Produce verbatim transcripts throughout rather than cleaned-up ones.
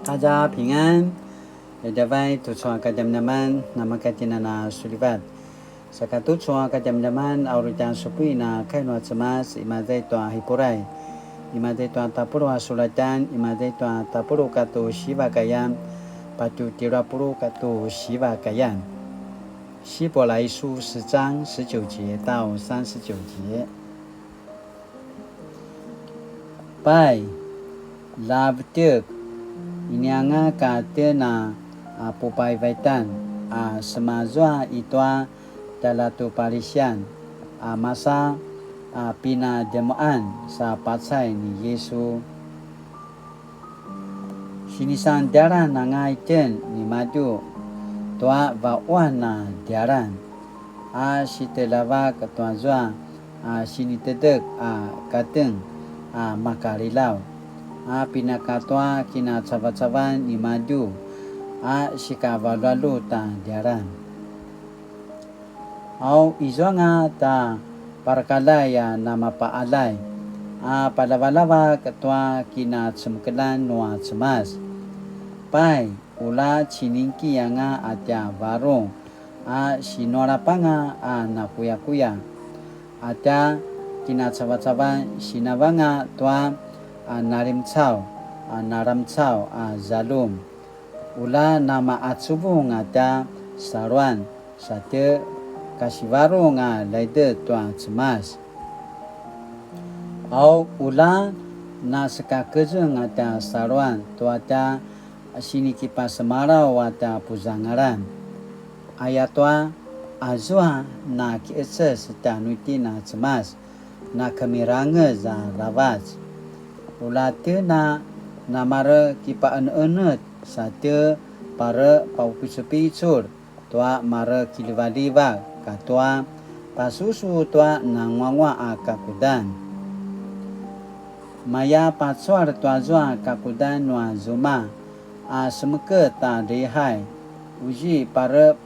大家平安. Djavai tucu a kadjamadjaman, namakatjinana sulivat. Saka tucu a kadjamadjaman, a uri tja supuin a kai nua Cemas, imaza i tua Hipurai, imaza i tua tapuluq a sulatjan, imaza i tua tapuluq katua siva kayan, patje tjelu a puluq katua siva kayan. 希伯来书十章十九节到三十九节。 Pai, ljavetjek, inianga ka tjen a pupaivaitan a semazua i tua tjaljatupalisian a masa a pinadjemuan sa pacay ni Yisu. Sinisan djalan anga itjen nimadju tua vaquan a djalan, a sitelavak tuazua a sinitetjek a kateng a makalilaw, a pinakatua kinacavacavan nimadju a sikavalualut a djalan. Au izuanga ta parakaljai a namapaqaljai a palavalavak tua kinacemekeljan nua Cemas. Pai, ula ciningki anga a tja varung a sinualapanga a nakuyakuya, a tja kinacavacavan sinavanga tua a nalimcaw a naramcaw a zaljum. Ula namaqacuvung a tja saluan, satje kasivarung a laidet tua Cemas. Au ula nasekakezeng a tja saluan tua tja sinikipasemalaw a tja puzangalan. Ayatua, azua nakiqeces tjanuitjen a Cemas, nakemirangez aravac. Ula tjen a namarekipaqeneqenetj satje parepaupicupicul tua marekiljivaljivak katua pasusu tua nanguanguaq a kakudan. Maya pacual tuazua kakudan nua zuma a semeketj a lihai, uzi pare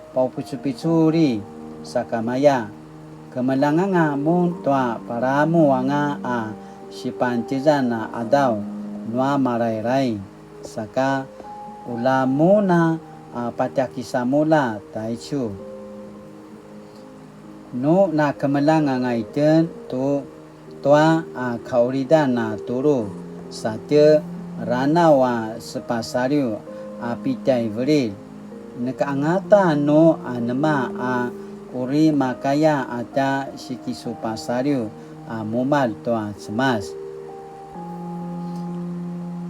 paupicupiculi sakamaya, kemeljang anga mun tua palamu anga a sipantjezan a qadaw nua Malailai, saka ula mun a patjakisamulja taicu. Nu nakemeljang anga itjen tu tua a kaulidan a tulu, satje ranaw a sepasaliw a pitjaivililj. Neka angata nu anema a uri makaya a tja sikisupasaliw a mumalj tua Cemas.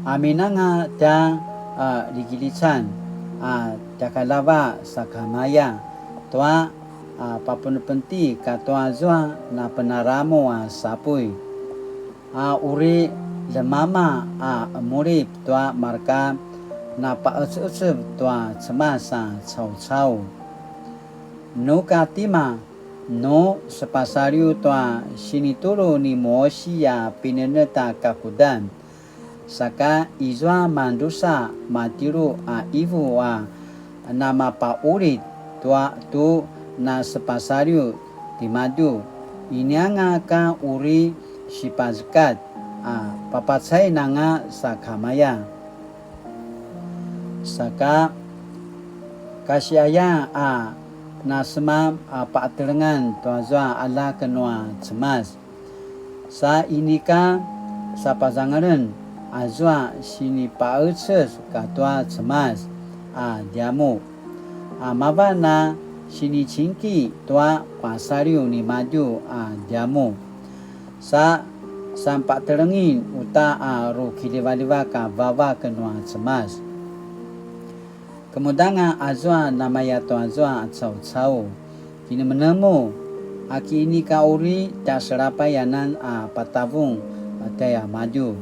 Aminanga tja a ligilican a tjakalava sakamaya tua a papenepenti katua zua napenaramu a sapuy, a uri ljemama a emulip tua marka napaqeceqecev tua Cemas a caucau. Nu ka tima, nu sepasaliw tua sinitulu ni Mosi a pinenetj a kakudan, saka izua madrusa matjelu a ivu a namapaqulid tua tu nasepasaliw timadju, inianga ka uri sipazekatj a papacain anga sakamaya. Saka kasiaya a nasemam a paqatelengan tuazua aljak nua Cemas. Sa inika sapazangalen azua sinipaqecez katua Cemas a djamuq, a mavan a sinicingki tua pasaliw nimadju a djamuq. Sa sanpaqetelengin uta a rukiljivaljivak a vavak nua Cemas. Kemudanga azua namaya tuazua a caucau, kinemenemu, a ki inika uri tja selapay anan a patavung a tjaimadju.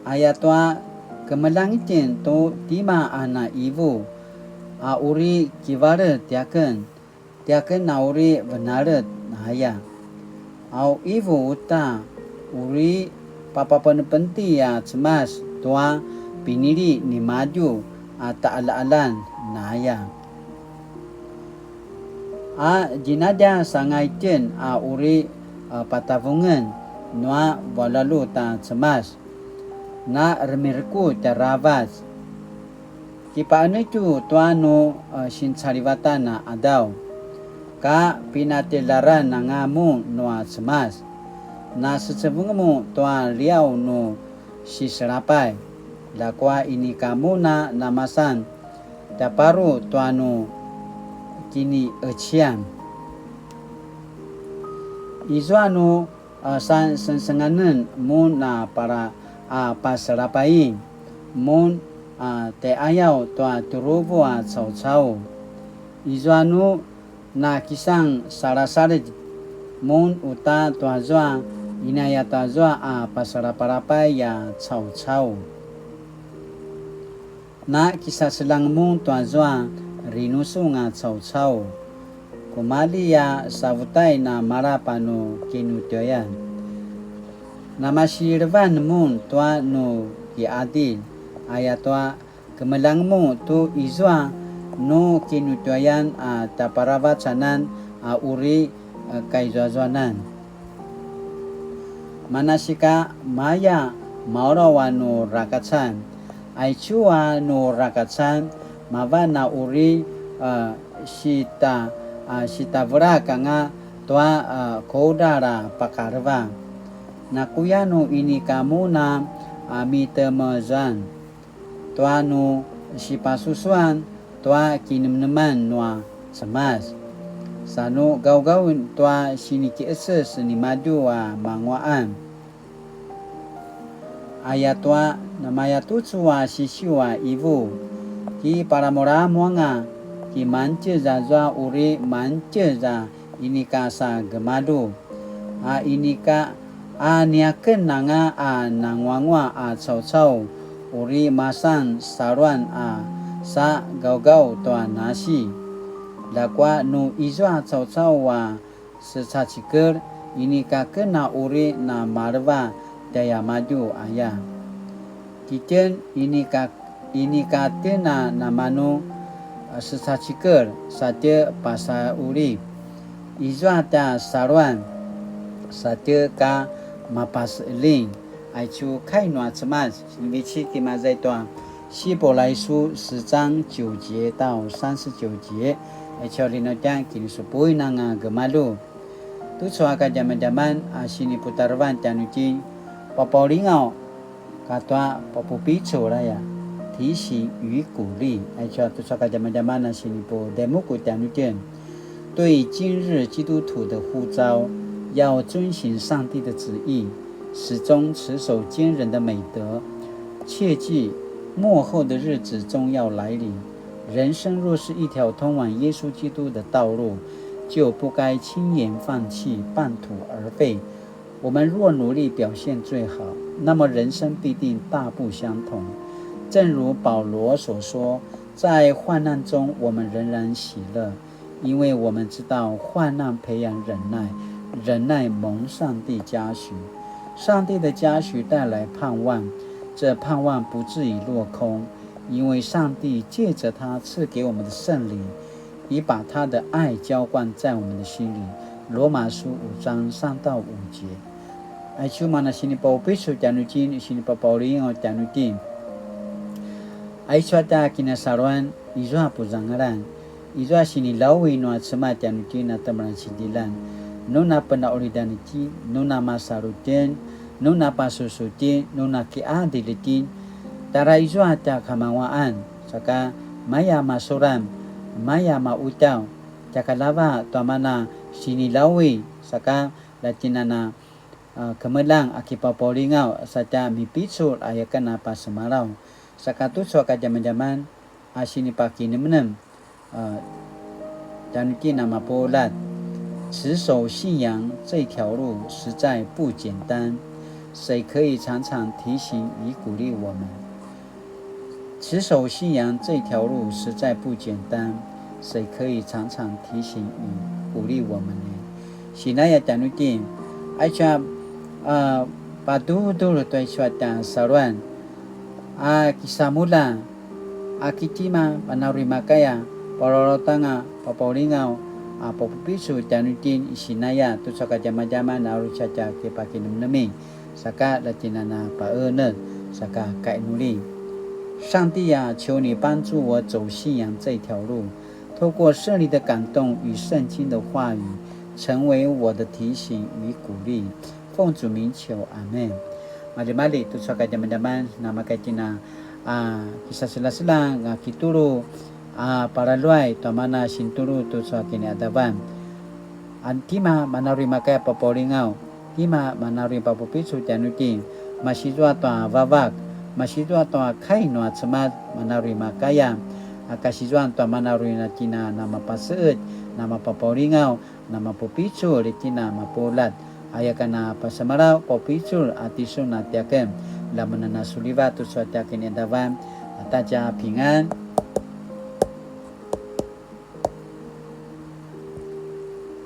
Ayatua kemeljang itjen tu tima a na ivu, a uri kivalet tiaken, tiaken a uri venalet aya. Au ivu uta, uri papapenepenti a Cemas tua pinili nimadju a taqaljaqaljan aya. A djinadjas anga itjen a uri, a, patavungen nua valjualjut a Cemas. na remirku tjaravac. Kipaqenetju tua nu, e, sincalivatan a qadaw, ka pinatjelaran anga mun nua Cemas. Na secevung mun tua liaw nu siselapay, ljakua inika mun a namasan tjaparu tua nu kiniqeciyan. Izua nu, a, sansengsengsen mun a para a paselapayin mun a tjaiqayaw tua tjuruvu a caucau. Izua nu na kisan salasaladj mun uta tuazua inaya tuazua a pasalapalapay a caucau. Na kisaselang mun tuazua rinusung a caucau, kumalji a savutai na malap a nu kinutjuayan. Namasilevan mun tua nu kiqadilj, ayatua kemeljang mun tu izua nu kinutjuayan a tjaparavacanan a uri, e, kaizuazuanan. Manasika maya maulaw a nu rakacan, aicu a nu rakacan mavan a uri, e, sita, e, sitavelak anga tua, e, kudral a pakaleva. Nakuya nu inika mun a, e, mitemezan tua nu sipasusuan tua kinemeneman nua Cemas, sa nu gaugaw tua sinikiqeces nimadju a manguaqan. Ayatua namayatucu a sisiu a ivu, kipalamulamu anga, kimangtjez azua uri mangtjez a inika sa gemalju, a inika a niaken anga a nanguanguaq a caucau uri masan saluan a sa gaugaw tua nasi. Ljakua nu izua caucau a secacikel, inika ken a uri namaleva tjaiamadju aya. Kitjen inika inika tjen a namanu, a, secacikel satje pasauli. Izua tja saluan satje ka mapaseling. Aicu kai nua Cemas, sinivecik imaza i tua 希伯来书十章九节到三十九节. Aicu a linautjan kinisupuin anga gemalju. Tucu a kadjamadjaman a siniputarevan tjanuitjen, papaulingaw katua papupicul aya, 提醒与鼓励. Aicu a tucu a kadjamadjaman a sinipudaimuku tjanuitjen, 对今日基督徒的呼召，要遵行上帝的旨意，始终持守坚忍的美德。切记，末后的日子终要来临。人生若是一条通往耶稣基督的道路，就不该轻言放弃，半途而废。我们若努力表现最好，那么人生必定大不相同。正如保罗所说，在患难中，我们仍然喜乐，因为我们知道患难培养忍耐，忍耐蒙上帝嘉许。上帝的嘉许带来盼望，这盼望不至于落空，因为上帝借着他赐给我们的圣灵，已把他的爱浇灌在我们的心里。罗马书五章三到五节。Aicu mana sinipapupicul tjanuitjen, sinipapaulingaw tjanuitjen. Aicu a tja kinasaluan, izua puzangalan, izua sinilawi nua Cemas tjanuitjen a temelan sidilan, nu napenaulidan itjen, nu namasalu itjen, nu napasusu itjen, nu nakiqadilj itjen, tjara izua tja kamanguaqan, saka maya masuran, maya mautjaw, tja kalava tua mana sinilawi, saka latjinana, a, kemeljang a kipapaulingaw satja mipicul aya ken a pasemalaw. Saka tucu a kadjamadjaman a sinipakinemnem, a, tjanuitjen a mapuljat. 持守信仰这条路实在不简单，谁可以常常提醒与鼓励我们？ 持守信仰这条路实在不简单，谁可以常常提醒与鼓励我们呢？Sinaya tjanuitjen, aicu a, a, padudul tua izua tja saluan, a kisamulja, a kitima, panauri makaya, palalautanga, papaulingaw, a papupicul tjanuitjen, sinaya tucu a kadjamadjaman a uri tja kipakinemnemi. Saka latjinana paenel. saka kainuli. 上帝啊，求你帮助我走信仰这条路，透过圣灵的感动与圣经的话语，成为我的提醒与鼓励。奉主名求，阿们。Maljimalji tucu a kadjamadjaman, namakaitina a kisasilasilanga kitulu a palaluay tua mana sintulu tucu a kiniadavan. An tima mana uri makaya papaulingaw, tima mana uri papupicul tjanuitjen, masizua tua vavak, masizua tua kai nua Cemas mana uri makaya, a kasizuan tua mana uri na kina namapaseet, namapapaulingaw, namapupicul kina mapuljat. Aya kana pasemalaw papupicul a tisun a tiaken, lamun a nasulivat tucu a tiaken i adavan, a tatja pingan.